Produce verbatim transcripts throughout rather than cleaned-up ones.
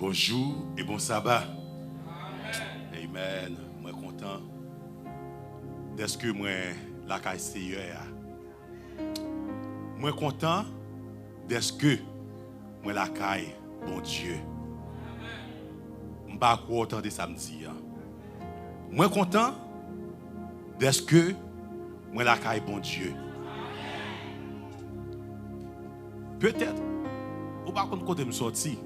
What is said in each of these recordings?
Bonjou e bon saba. Amen. Mwen kontan dèske mwen lakay Seyè a. Mwen kontan dèske mwen lakay Bondye. M pa kwè w tande sa m di an. Mwen kontan dèske mwen lakay Bondye. Petèt, ou pa konn kote m sòti.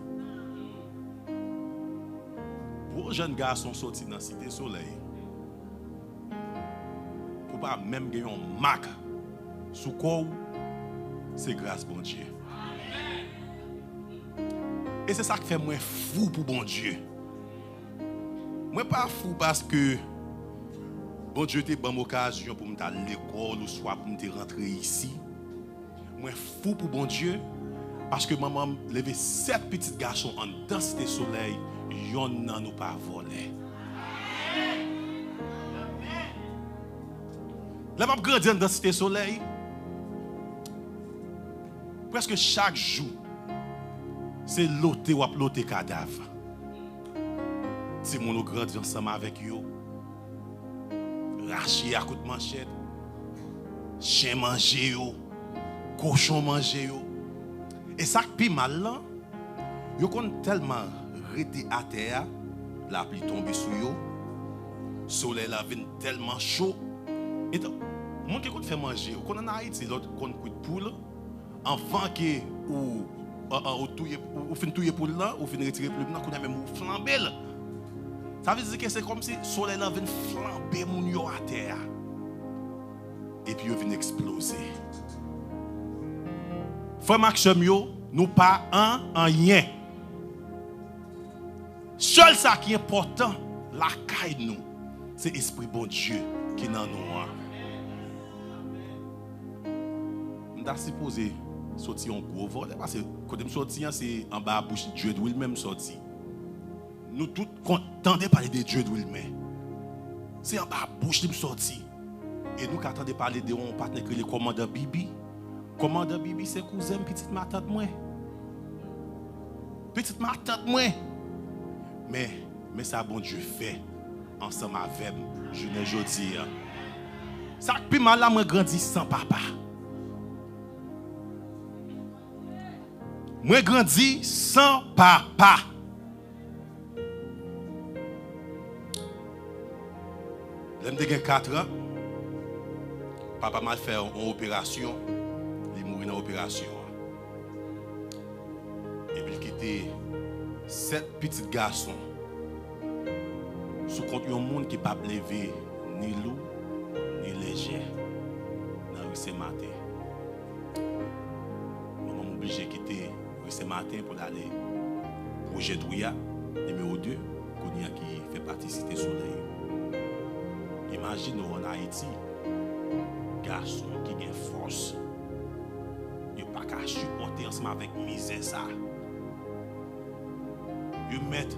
Gwo jèn gason sòti nan Site Solèy. Ou pa menm gen yon mak sou kò w, se gras Bondye. E se sa k fè mwen fou pou Bondye. Mwen pa fou paske Bondye te ban m okazyon pou m t al lekòl oswa pou m te rantre isi. Mwen fou pou Bondye, paske manman m leve sèt pitit gason anndan Site Solèy, yonn nan nou pa vòlè. Lè m ap grandi anndan Site Solèy, prèske chak jou, se lote w ap lote kadav. Timoun ou grandi ansanm avèk yo, rache a kout manchèt, chen manje yo, kochon manje yo. E sa k pi mal lan, yo konn tèlman rete atè a, lapli tonbe sou yo, solèy la vin tèlman cho. Etan, moun ki konn fè manje, ou konn ann Ayiti, lè w konn kwit poul, anvan ke ou, ou, ou touye, ou, ou fin touye poul lan, ou fin retire plim nan, kounye a menm ou flanbe l. Sa vle di ke se kòmsi solèy lan vin flanbe moun yo atè a. Epi yo vin eksploze. Frè m ak sè m yo, nou pa an anyen. Sèl sa ki enpòtan lakay nou, se Espri Bondye ki nan nou an. M ta sipoze soti yon gwo vòlè, paske kote m soti an, se anba bouch Dye Wilmè m sòti. Nou tout konn tande pale de Dye Wilmè. Se anba bouch li m sòti. E nou ka tande pale de yon patnè ki rele Kòmandan Bibi. Kòmandan Bibi se kouzen m, pitit matant mwen. Pitit matant mwen. Men, men sa Bondye fè ansanm avè m jounen jodi a. Sa k pi mal la, mwen grandi san papa. Mwen grandi san papa. Lè m te gen katran, papa m al fè yon operasyon, li mouri nan operasyon an. Epi l kite sèt pitit gason sou kont yon moun ki p ap leve ni lou, ni lejè nan ri Sen Maten. Manman m oblije kite ri Sen Maten pou l ale Pwojè Dwi a, nimewo de, kounye a ki fè pati Site Solèy. Imajine w ann Ayiti, gason ki gen fòs, yo pa ka sipòte ansanm avèk mizè sa. Yo mèt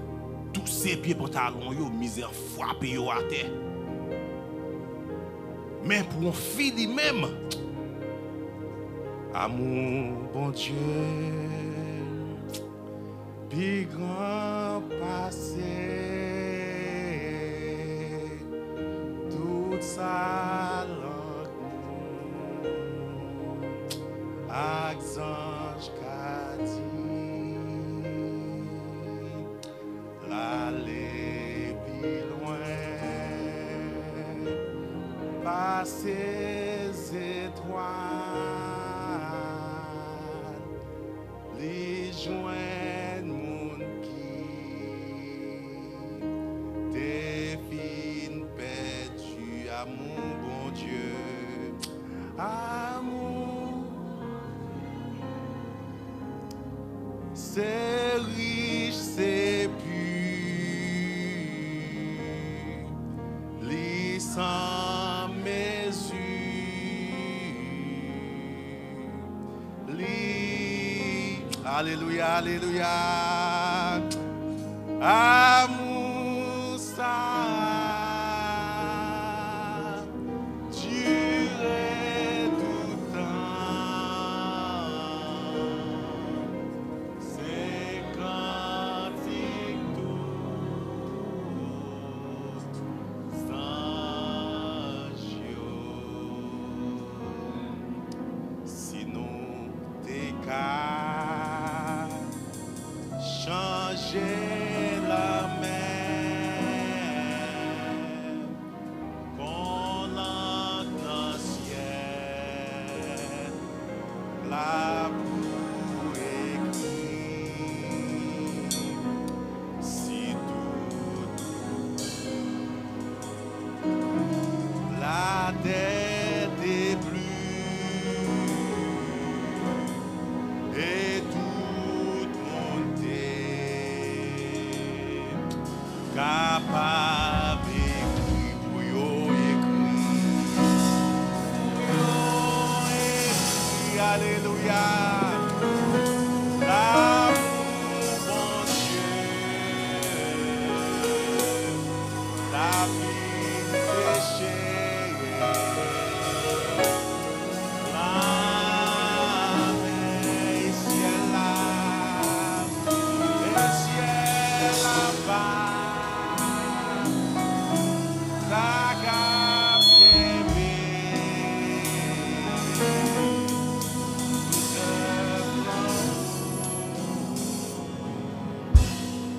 touse pye pantalon yo, mizè frape yo atè. Men pou yon fi li menm, amou Bondye pi gran pase tout sa lang moun ak zanj ka di. L ale pi lwen pase zetwal, li jwenn moun ki te fin pèdi. Amou Bondye, amou, se rich, se pi, li san mezi. Li, alelouya, alelouya. Amou sa a dire tout tan. Se kantik Chanje lanmè, pon lang nan syèl la pou ekri. Si tout latè te pli, e tout moun te kapab ekri pou yo ekri. Pou yo ekri, alelouya. Lamou Bondye. T ap vin seche lanmè e syèl la, e syèl la pa ta kab kenbe zèv lanmou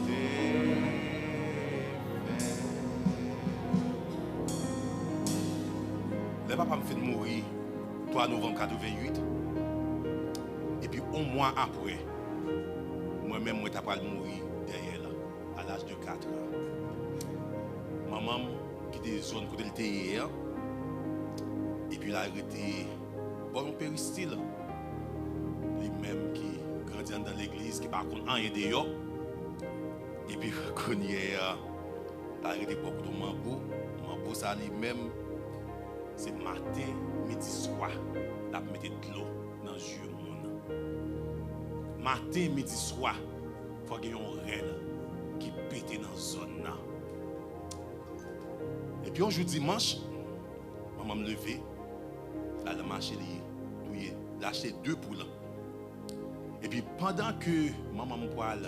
te fè. Lè papa m fin mouri twa novanm katreventuit, epi yon mwa apre, mwen menm, mwen ta pral mouri dèyè l, a laj de kat an. Manman m kite zòn kote l te ye an, epi l al rete bò yon peristil. Li menm ki grandi anndan legliz, ki pa konn anyen deyò. Epi kounye a, l al rete bò kote yon mango. Mango sa li menm, se maten, midi, swa, l ap mete dlo nan zye moun. Maten, midi, swa, fò gen yon rèl ki pete nan zòn nan. Epi yon jou dimanch, manman m leve, l al nan mache, li touye, li achte de poul. Epi pandan ke manman m pral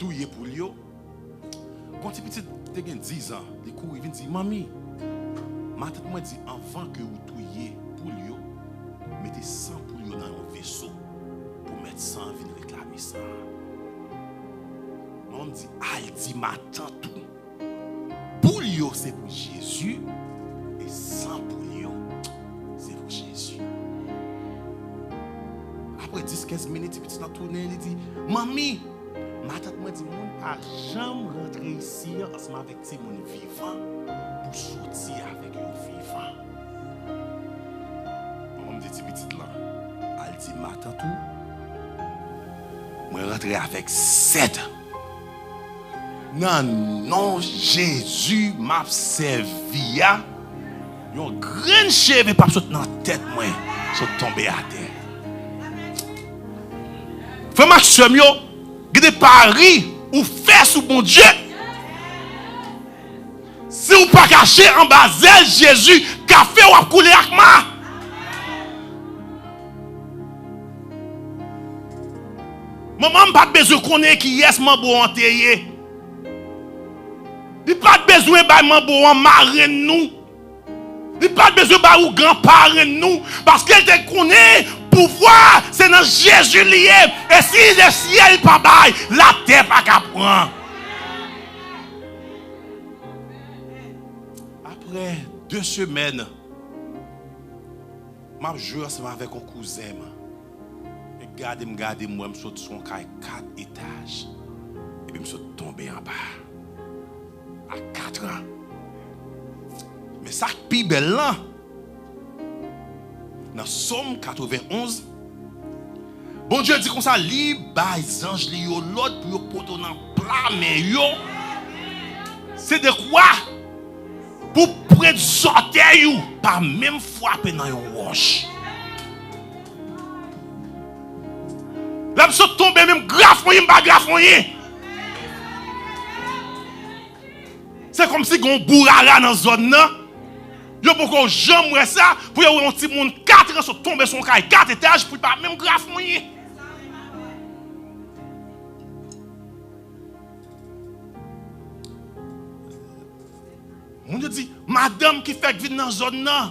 touye poul yo, gon ti pitit te gen diz an, li kouri vin di, "Manmi, matant mwen di anvan ke ou touye poul yo, mete san poul yo nan yon veso pou mèt san an vin reklame san an." Manman m di, "Al di matant ou." Poul yo se pou Jezi, e san poul yo se pou Jezi. Apre dis, kenz minit, ti pitit lan tounen, li di, "Manmi, matant mwen di moun pa janm rantre isi an ansanm avèk timoun vivan pou soti avèk yo vivan." Manman m di ti pitit lan, "Al di matant ou, mwen rantre avèk sèd." Nan non Jezi m ap sèvi a, yon grenn cheve p ap sot nan tèt mwen, sot tonbe atè. Frè m ak sè m yo, gen de pari ou fè sou Bondye. Si w pa kache anba zèl Jezi, kafe w ap koule ak ma. Manman m pa t bezwen konnen kiyès manbo an te ye. Li pa t bezwen bay manbo an marenn nou. Li pa t bezwen bay ougan parenn nou. Paske l te konnen pouvwa se nan Jezi li ye. E si lesyèl pa bay, latè pa ka pran. Apre de semèn, m ap jwe ansanm avèk yon kouzen m. E gade m, gade m, wè m sot sou yon kay kat etaj. Epi m sot tonbe anba. A kat an. Men sa k pi bèl lan, nan Sòm katrevenn onz, Bondye di konsa, li bay zanj li yo lòd pou yo pote w nan pla men yo. Se dekwa pou pwent zòtèy ou pa menm frape nan yon wòch. Lè m sot tonbe, menm grafonyen m pa grafonyen. Se kòmsi gen yon bourara nan zòn nan. Yo poko janm wè sa, pou yo wè yon timoun kat an sot tonbe sou yon kay kat etaj pou l pa menm grafonyen. Moun yo di, "Madanm ki fèk vin nan zòn nan.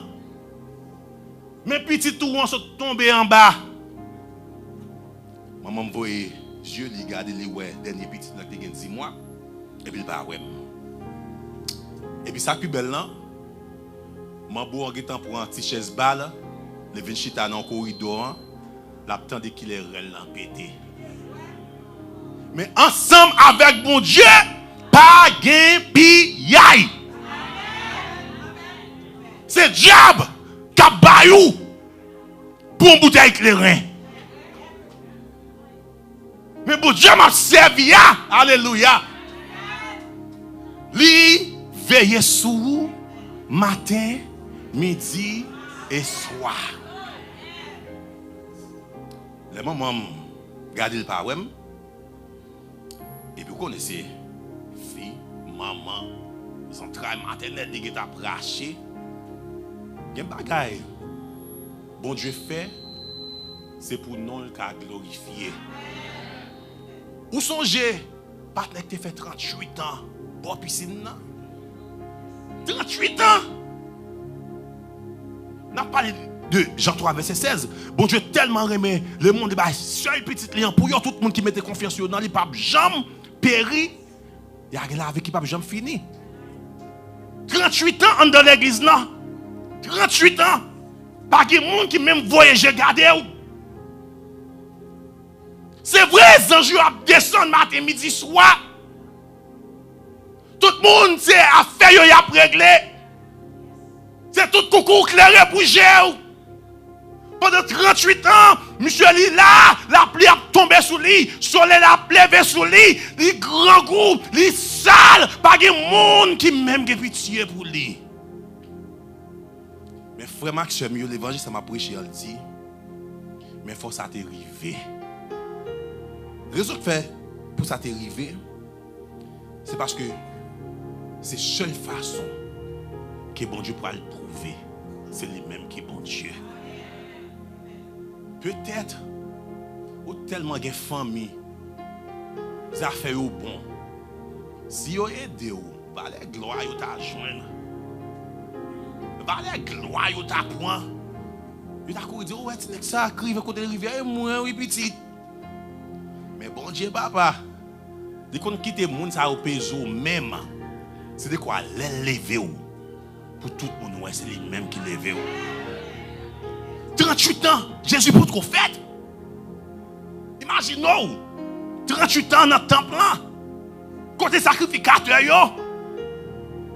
Men pitit ou an sot tonbe anba." Manman m voye Zye li gade, li wè dènye pitit lan ki te gen diz mwa, epi li pa wè m. Epi sa k pi bèl lan, manbo an gentan pran ti chèz ba l, li vin chita nan koridò an, l ap tande kilè rèl lan pete. Men ansanm avèk Bondye, pa gen piyay. Se dyab k ap bay ou pou yon boutèy kleren. Men Bondye m ap sèvi a, alelouya, li veye sou ou maten, midi e swa. Lè manman m gade l pa wè m, epi w konnen se fi, manman, zantray matènèl li gentan ap rache. Gen bagay Bondye fè, se pou non l ka glorifye. Ou sonje patnè k te fè tranntuit an bò pisin nan? Tranntuit an! N ap pale de Jan twa vèsè sèz. Bondye tèlman renmen lemonn, li bay sèl pitit li an pou yo, tout moun ki mete konfyans yo nan li p ap janm peri, y a gen lavi ki p ap janm fini. Tranntuit an anndan legliz lan. Tranntuit an. Pa gen moun ki menm voye je gade w. Se vre, zanj yo ap desann maten, midi, swa. Tout moun, se afè yo y ap regle. Se tout koukou klere pou je w. Pandan tranntuit an, misye li la, lapli ap tonbe sou li, solèy la ap leve sou li, li grangou, li sal, pa gen moun ki menm gen pitye pou li. Men frè m ak sè m yo, levanjil sa m ap preche an, l di, men fò sa te rive. Rezon k fè pou sa te rive, se paske se sèl fason ke Bondye pral pwouve se li menm ki Bondye. Petèt ou tèlman gen fanmi, zafè yo bon. Si yo ede w, valè glwa yo ta jwenn, valè glwa yo ta pran, yo ta kouri di, "O, wè ti nèg sa k rive kote l rive a, e mwen wi pitit." Men Bondye papa, li konn kite moun sa yo peze w menm. Se dekwa lè l leve w, pou tout moun wè se li menm ki leve w. Tranntuit an, Jezi potko fèt. Imajine w, tranntuit an nan tanp lan, kote sakrifikatè yo,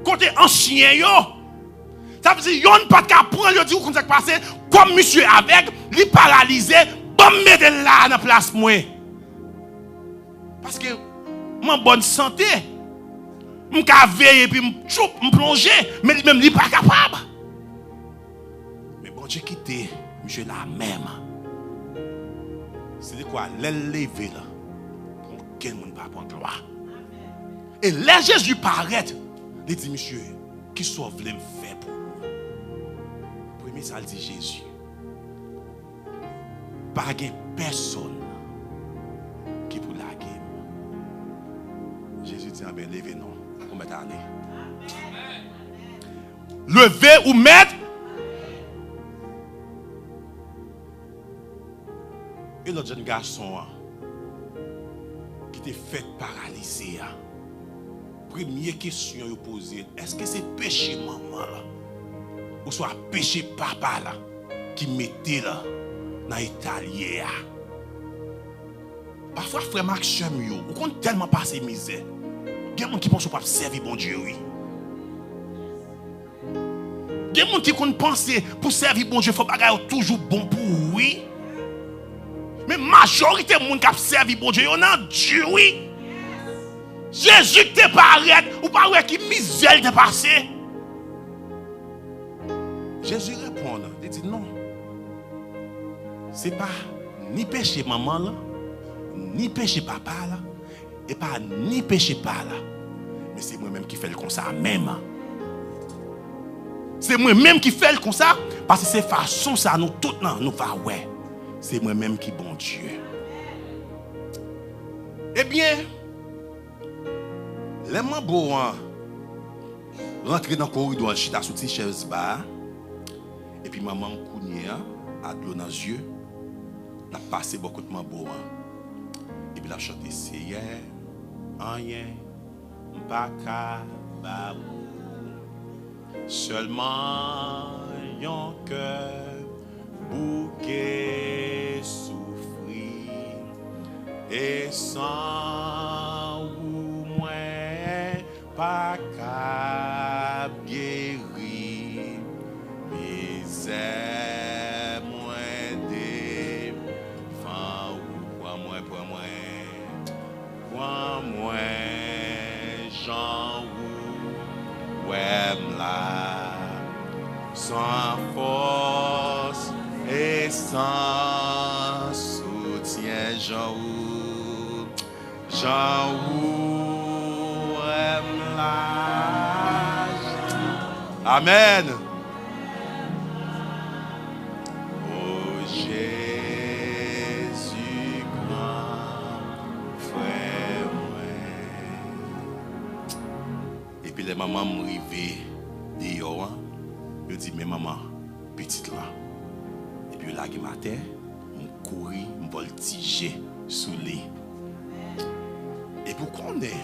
kote ansyen yo. Sa vle di, yonn pa t ka pran l, yo di, "Ou konn sa k pase? Kòm misye avèg, li paralize, ban m mete l la a nan plas mwen." Paske m an bòn sante. M ka veye epi m tchoup, m plonje, men li menm li pa kapab. Men Bondye kite misye la menm. Se dekwa lè l leve la, pou okenn moun pa pran glwa. E lè Jezi parèt, li di misye, "Kisa w vle m fè pou ou?" Premye sa l di Jezi, "Pa gen pèsonn ki pou lage m." Jezi di, "Anben, leve non, ou mèt ale." Leve, ou mèt. E lòt jèn gason an, ki te fèk paralize a, premye kesyon yo poze l, èske se peche manman l, oswa peche papa l ki mete l nan eta l ye a? Pafwa, frè m ak sè m yo, ou konn tèlman pase mizè. Gen moun ki panse w p ap sèvi Bondye, wi. Gen moun ki konn panse pou sèvi Bondye, fò bagay yo toujou bon pou ou, wi. Men majorite moun k ap sèvi Bondye, yo nan di, wi. Jezi ki te parèt, ou pa wè ki mizè l te pase? Jezi reponn, li di, "Non. Se pa ni peche manman l, ni peche papa l, e pa ni peche pa l. Men se mwen menm ki fè l konsa menm. Se mwen menm ki fè l konsa, paske se fason sa nou tout nan nou va wè. Se mwen menm ki Bondye." Ebyen, lè manbo an rantre nan koridò a, l chita sou ti chèz ba a, epi manman m kounye a, a dlo nan zye, l ap pase bò kot manbo an. Epi N ap chante, Seyè, anyen m pa ka ba ou. Sèlman yon kè bouke soufri. E san ou mwen pa kab geri. Mizè mwen devan ou. Pran mwen, pran mwen. Pran mwen jan ou wè m la, san fòs e san soutyen, jan ou, jan ou wè m la. Amèn. O Jezi, gran frè mwen. Epi lè manman m rive deyò an, yo di, "Men manman pitit lan." Epi yo lage m atè, m kouri, m vòltije sou li. Epi w konnen,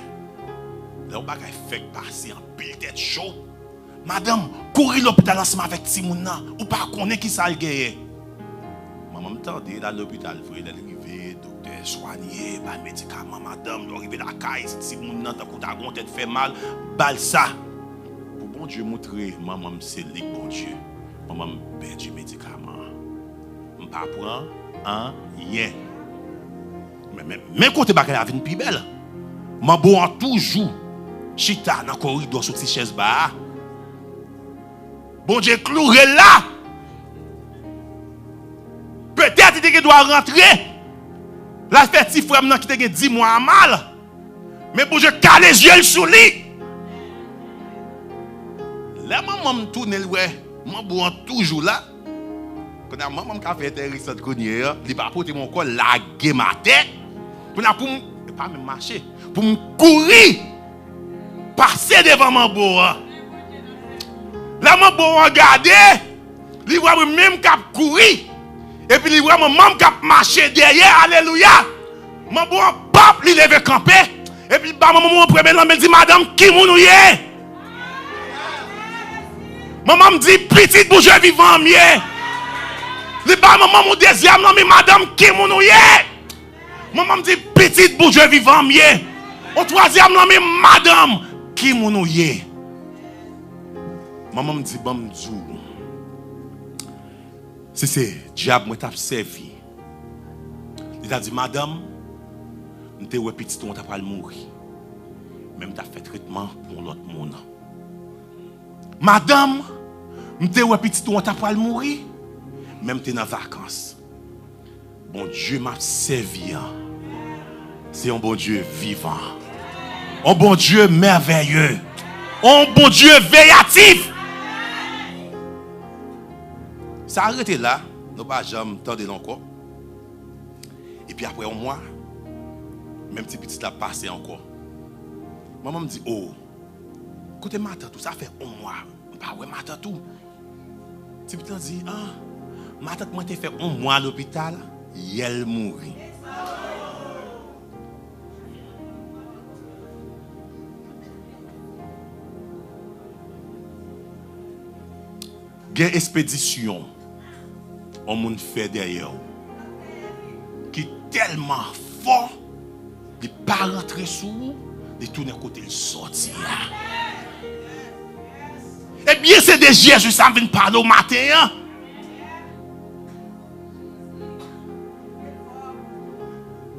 lè yon bagay fèk pase, anpil tèt cho, madanm kouri lopital ansanm avèk timoun nan, ou pa konnen ki sa l genyen. Manman m tande l al lopital vre, lè l rive, doktè swanye, bay medikaman, madanm, lè w rive lakay, timoun nan tankou ta gon tèt fè mal, ba l sa. Pou Bondye moutre manman m se li k Bondye, manman m pèdi medikaman an. M pa pran anyen. Men, men, men kote bagay la vin pi bèl. Manbo an toujou chita nan koridò sou ti chèz ba a. Bondye kloure l la. Petèt li te gen dwa rantre. L al fè ti frè m nan ki te gen dis mwa a mal. Men Bondye kale zye l sou li. Lè manman m tounen, l wè manbo an toujou la. Kounye a, manman m ka fè enteresan kounye a, li pa pote m ankò, lage m atè. Kounye a, pou m, e pa menm mache, pou m kouri, pase devan manbo an. Lè manbo an gade, li wè mwen menm k ap kouri, epi li wè manman m k ap mache dèyè, alelouya. Manbo an, pap, li leve kanpe, epi li ba manman m yon premye lanmen, li di, "Madanm, ki moun ou ye?" Manman m di, "Pitit Bondye vivan an m ye." Li ba manman m yon dezyèm lanmen, "Madanm, ki moun ou ye?" Manman m di, "Pitit Bondye vivan an m ye." Yon twazyèm lanmen, "Madanm, ki moun ou ye?" Manman m di, "Ban m di w, si se dyab mwen t ap sèvi, li ta di, 'Madanm, m te wè pitit ou an ta pral mouri, men m t ap fè tretman pou yon lòt moun.' Madanm, m te wè pitit ou an ta pral mouri, men m te nan vakans. Bondye m ap sèvi an, se yon Bondye vivan, yon Bondye mèvèye, yon Bondye veyatif." Sa rete la, nou pa janm tande l ankò. Epi apre yon mwa, menm ti pitit la pase ankò. Manman m di, "O, kote matant ou? Sa fè yon mwa m pa wè matant ou." Ti pitit lan di, "A, matant mwen te fè yon mwa lopital, yè l mouri." Gen espedisyon yon moun fè dèyè w ki tèlman fò, li pa rantre sou ou, li tounen kote l sòti a. Ebyen, se de Jezi sa m vin pale w maten an.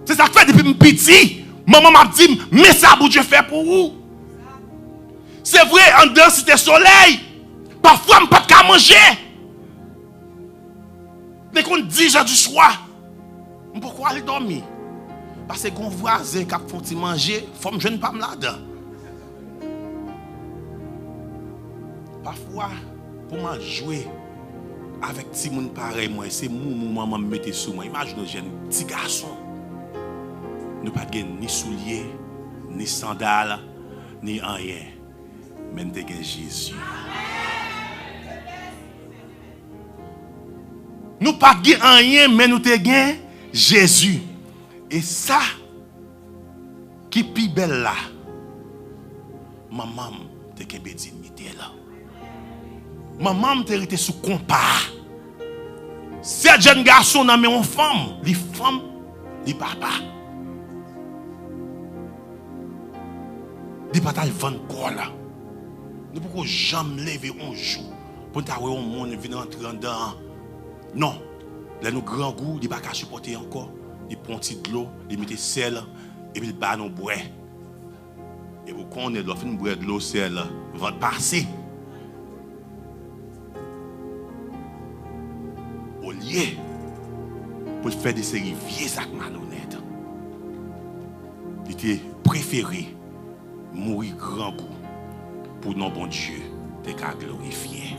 Se sa k fè depi m piti, manman m ap di m, "Men sa Bondye fè pou ou." Se vre, anndan Site Solèy, pafwa m pa t ka manje. Te konn dis è di swa, m poko al dòmi. Paske gon vwazen k ap fè yon ti manje, fò m jwenn pa m ladan. Pafwa, pou m al jwe avèk timoun parèy mwen, se moumou manman m mete sou mwen. Imajine w, jèn ti gason. Nou pa t gen ni soulye, ni sandal, ni anyen. Men n te gen Jezi. Nou pa t gen anyen, men nou te gen Jezi. E sa, Ki pi bèl la, manman m te kenbe diyite l. Manman m te rete sou konpa. Sèt jèn gason nan men yon fanm, li fanm, li papa. Li pa t al vann kò l. Nou poko janm leve yon jou pou n ta wè yon moun vin rantre anndan an. Non. Lè nou grangou, li pa ka sipòte ankò. Li pran yon ti dlo, li mete sèl, epi l ba nou bwè. Epi w konnen, lè w fin bwè dlo sèl, vant pase. Olye pou l fè de seri vye zak malonèt, li te prefere mouri grangou pou non Bondye te ka glorifye.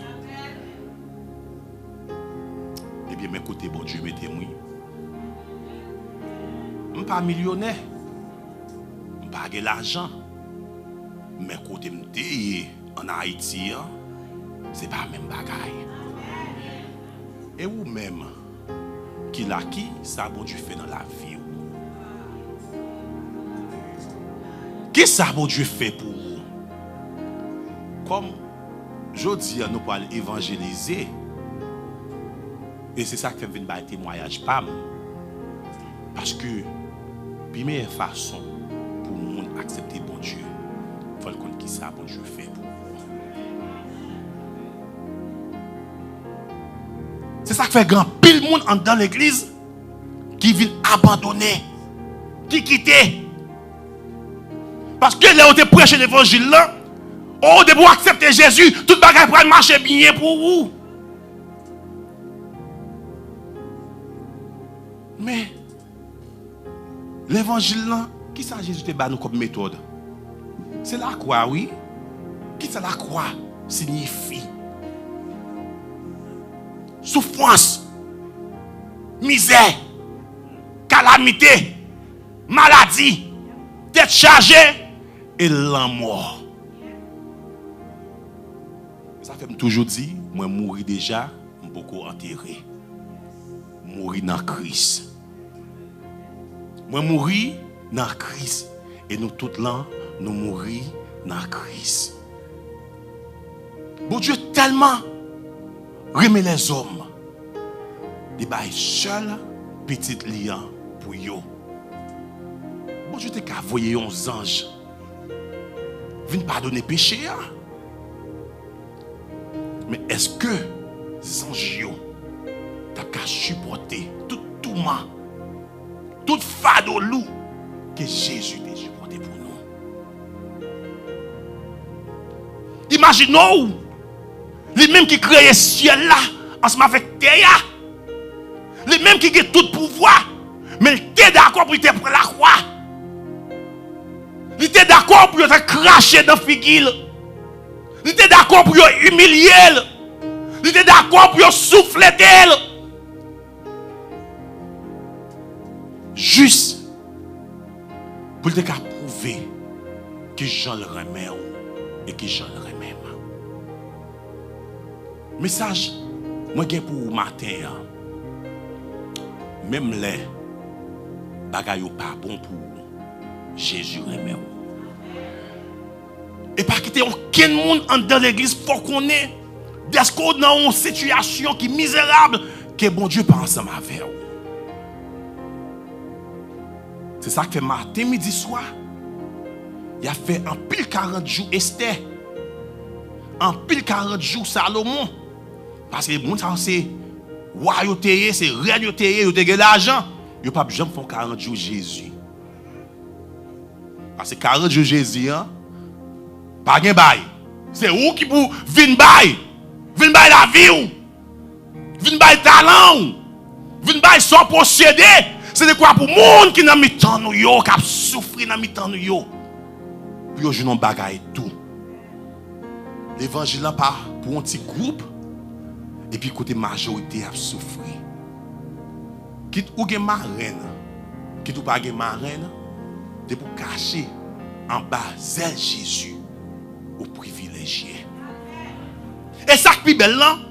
Ebyen, men kote Bondye mete m, wi. M pa milyonè. M pa gen lajan. Men kote m te ye ann Ayiti an, se pa menm bagay. E ou menm, ki la, ki sa Bondye fè nan lavi w? Ki sa Bondye fè pou ou? Kòm jodi a nou pral evanjelize, e se sa k fè m vin bay temwayaj pa m. Paske pi meyè fason pou moun aksepte Bondye, fò l konn ki sa Bondye fè pou ou. Se sa k fè gen anpil moun anndan legliz ki vin abandone, ki kite. Paske lè yo te preche levanjil lan, o, depi w aksepte Jezi, tout bagay pral mache byen pou ou. Men, levanjil lan, ki sa Jezi te ba nou kòm metòd? Se lakwa, wi. Ki sa lakwa siyifi? Soufrans, mizè, kalamite, maladi, tèt chaje, e lanmò. Sa fè m toujou di, mwen mouri deja, m poko antere. Mouri nan Kris. Mwen mouri nan Kris. E nou tout lan, nou mouri nan Kris. Bondye tèlman renmen lèzòm, li bay sèl pitit li an pou yo. Bondye te ka voye yon zanj vin padone peche a. Men èske zanj yo t ap ka sipòte tout touman, tout fado lou ke Jezi te sipòte pou nou? Imajine w, li menm ki kreye syèl la ansanm avèk tè a, li menm ki gen tout pouvwa, men l te dakò pou l te pran lakwa. Li te dakò pou yo te krache nan figi l. Li te dakò pou yo imilye l. Li te dakò pou yo souflete l. Jis pou l te ka pwouve ki jan l renmen w e ki jan l renmen m. Mesaj mwen gen pou ou maten an, menm lè bagay yo pa bon pou ou, Jezi renmen w. E pa kite okenn moun anndan legliz fè w konnen, dèske w nan yon sitiyasyon ki mizerab, ke Bondye pa ansanm avè w. Se sa k fè maten, midi, swa, y ap fè anpil karant jou Estè, anpil karant jou Salomon. Paske moun sa yo se wa yo te ye, se rèn yo te ye, yo te gen lajan. Yo p ap janm fè yon karant jou Jezi. Paske karant jou Jezi an, pa gen bay. Se ou ki pou vin bay. Vin bay lavi w. Vin bay talan w. Vin bay sa w posede. Se dekwa pou moun ki nan mitan nou yo, k ap soufri nan mitan nou yo, pou yo jwenn yon bagay tou. Levanjil lan pa pou yon ti gwoup, epi kote majorite ap soufri. Kit ou gen marenn, kit ou pa gen marenn, depi w kache anba zèl Jezi, ou privilejye. E sa k pi bèl lan,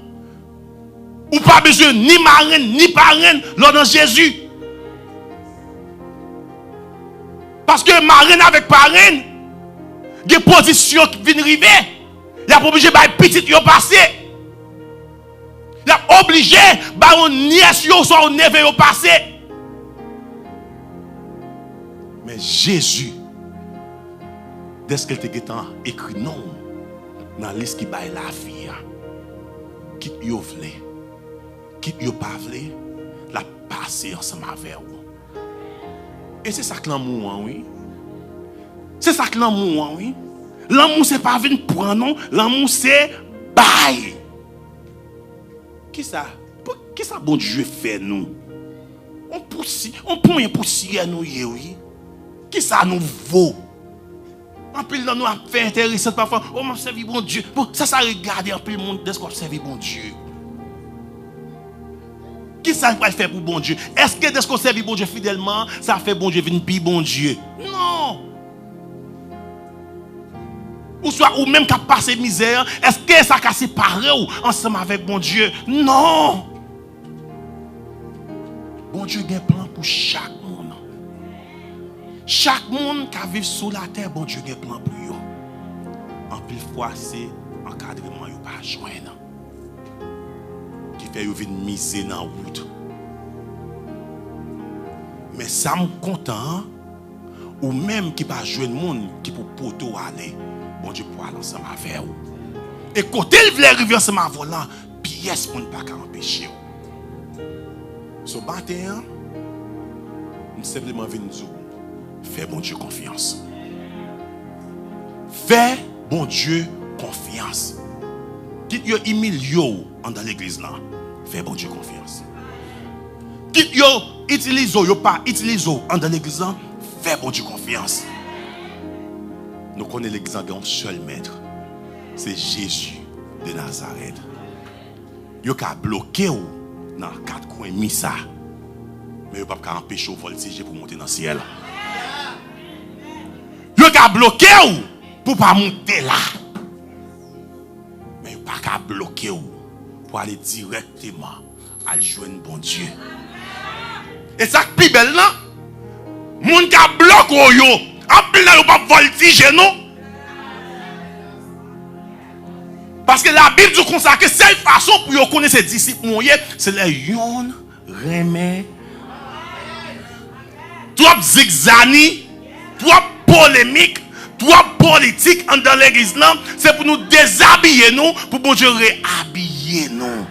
ou pa bezwen ni marenn, ni parenn lè w nan Jezi. Paske marenn avèk parenn gen pozisyon ki vin rive. Y ap oblije bay pitit yo pase. Y ap oblije bay yon nyès yo oswa yon neve yo pase. Men Jezi, dèske l te gentan ekri non w nan lis ki bay lavi a, kit yo vle, kit yo pa vle, l ap pase ansanm avè w. E se sa k lanmou an, wi. Se sa k lanmou an, wi. Lanmou se pa vin pran, non. Lanmou se bay. Kisa, pou, kisa Bondye fè nou? On pousi, on ponyen pousyè nou ye, wi. Kisa nou vo? Anpil nan nou ap fè enteresan pafwa. O, m ap sèvi Bondye. Bon, sa, sa regade anpil moun dèske w ap sèvi Bondye. Kisa l pral fè pou Bondye? Èske dèske w sèvi Bondye fidèlman, sa fè Bondye vin pi Bondye? Non! Oswa ou menm k ap pase mizè an, èske sa ka separe w ansanm avèk Bondye? Non! Bondye gen plan pou chak moun. Chak moun k ap viv sou latè, Bondye gen plan pou yo. Anpil fwa, se ankadreman yo pa jwenn ki fè yo vin mize nan wout. Men sa m kontan an, ou menm ki pa jwenn moun ki pou pote w ale, Bondye pral ansanm avè w. E kote l vle rive ansanm avè w lan, pyès moun pa ka anpeche w. So, maten an, m senpleman vin di w, fè Bondye konfyans. Fè Bondye konfyans. Kit yo imilye w anndan legliz lan, fè Bondye konfyans. Kit yo itilize w, yo pa itilize w anndan legliz lan, fè Bondye konfyans. Nou konnen legliz lan gen yon sèl mèt, se Jezi de Nazarèt. Yo ka bloke w nan kat kwen mi sa, men yo p ap ka anpeche w vòltije pou w monte nan syèl. Yo ka bloke w pou w pa monte la, men yo pa ka bloke w pou w ale dirèkteman al jwenn Bondye. E sa k pi bèl lan, moun k ap bloke w yo, anpil nan yo p ap vòltije non. Paske Labib di w konsa ke sèl fason pou yo konnen se disip mwen w ye, se lè yonn renmen. Twòp zigzani, twòp polemik, twòp politik anndan legliz lan, se pou nou dezabiye nou, pou Bondye reabiye nou.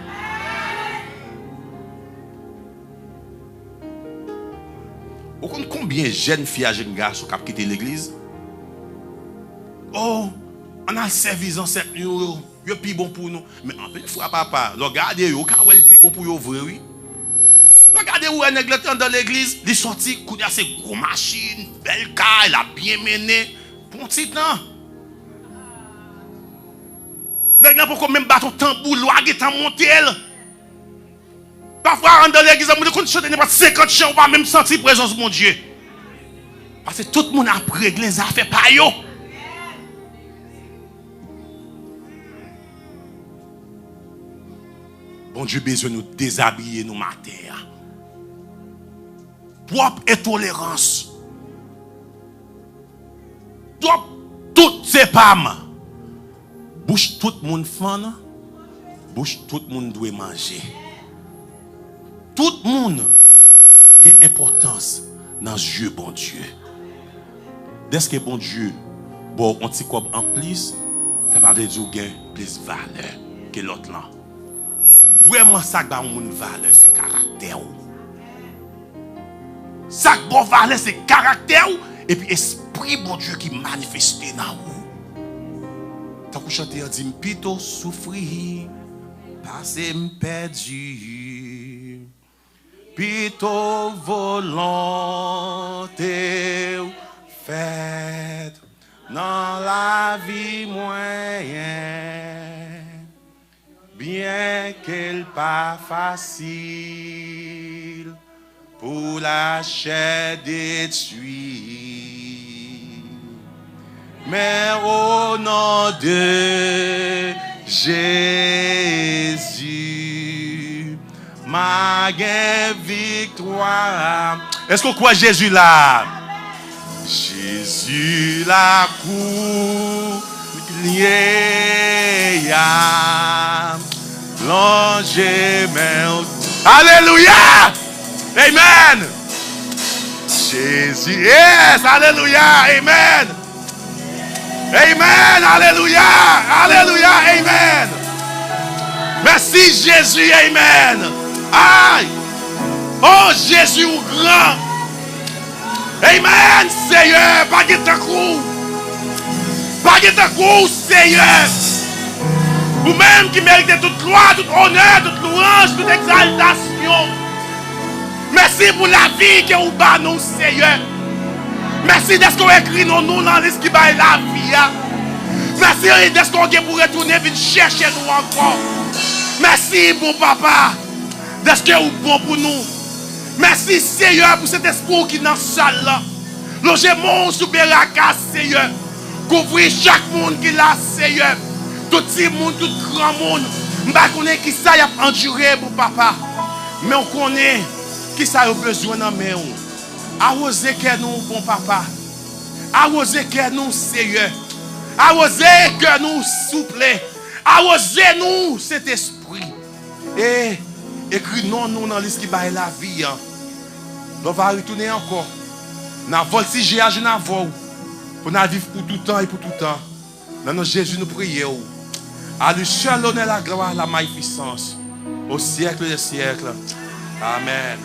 Ou konn konbyen jèn fi ak jèn gason k ap kite legliz? Oh, ann al sèvi zansèt nou yo, yo pi bon pou nou. Men anpil fwa, papa, lè w gade yo, ou ka wè l pi bon pou yo vre, wi. Lè w gade, ou wè nèg la te anndan legliz, li sòti, kounye a se gwo machin, bèl kay, l ap byen mennen. Pou yon ti tan. Nèg la poko menm bat yon tanbou, lwa gentan monte l. Pafwa, anndan legliz la, moun yo konn chante nenpòt senkant chan, ou pa menm santi prezans Bondye. Paske tout moun ap regle zafè pa yo. Bondye bezwen nou dezabiye nou maten an. Twòp entolerans. Twòp tout se pa m. Bouch tout moun fann, bouch tout moun dwe manje. Tout moun gen enpòtans nan zye Bondye. Dèske Bondye ba w yon ti kòb anplis, sa pa vle di w gen plis valè ke lòt lan. Vrèman, sa k ba yon moun valè, se karaktè w. Sa k ba w valè, se karaktè w, epi espri Bondye ki manifeste nan ou. Tankou chante an di, m pito soufri, pase m pèdi. Pito volonte w fèt nan lavi mwen. Byenke l pa fasil pou lachè detwi, men o non de Jezi, m a gen viktwa. Èske w kwè Jezi la? Jezi lakou liye a, lonje men w. Alelouya! Amen! Jezi, yes! Alelouya! Amen! Amen! Alelouya! Alelouya! Amen! Mèsi Jezi! Amen! Ay! Oh Jezi, ou gran! Amen, Seyè, pa gen tankou w. Pa gen tankou w, Seyè. Ou menm ki merite tout glwa, tout onè, tout lwanj, tout egzaltasyon. Mèsi pou lavi ke ou ba nou, Seyè. Mèsi dèske w ekri non nou nan lis ki bay lavi a. Mèsi dèske w gen pou retounen vin chèche nou ankò. Mèsi, bon Papa, dèske ou bon pou nou. Mèsi, Seyè, pou Sentespri w ki nan sal la. Lonje men w sou beraka, Seyè. Kouvri chak moun ki la, Seyè. Tout timoun, tout granmoun. M pa konnen kisa y ap andire, bon Papa. Men w konnen kisa yo bezwen nan men w. Awoze kè nou, bon Papa. Awoze kè nou, Seyè. Awoze kè nou, souple. Awoze nou, Sentespri. E ekri non nou nan lis ki bay lavi an. Lè w va retounen ankò, n a vòltije ajenou avè w pou n al viv pou toutan e pou toutan. Nan non Jezi nou priye w. A li sèl lonè, laglwa, la mayifisans, o syèk dè syèk. Amèn.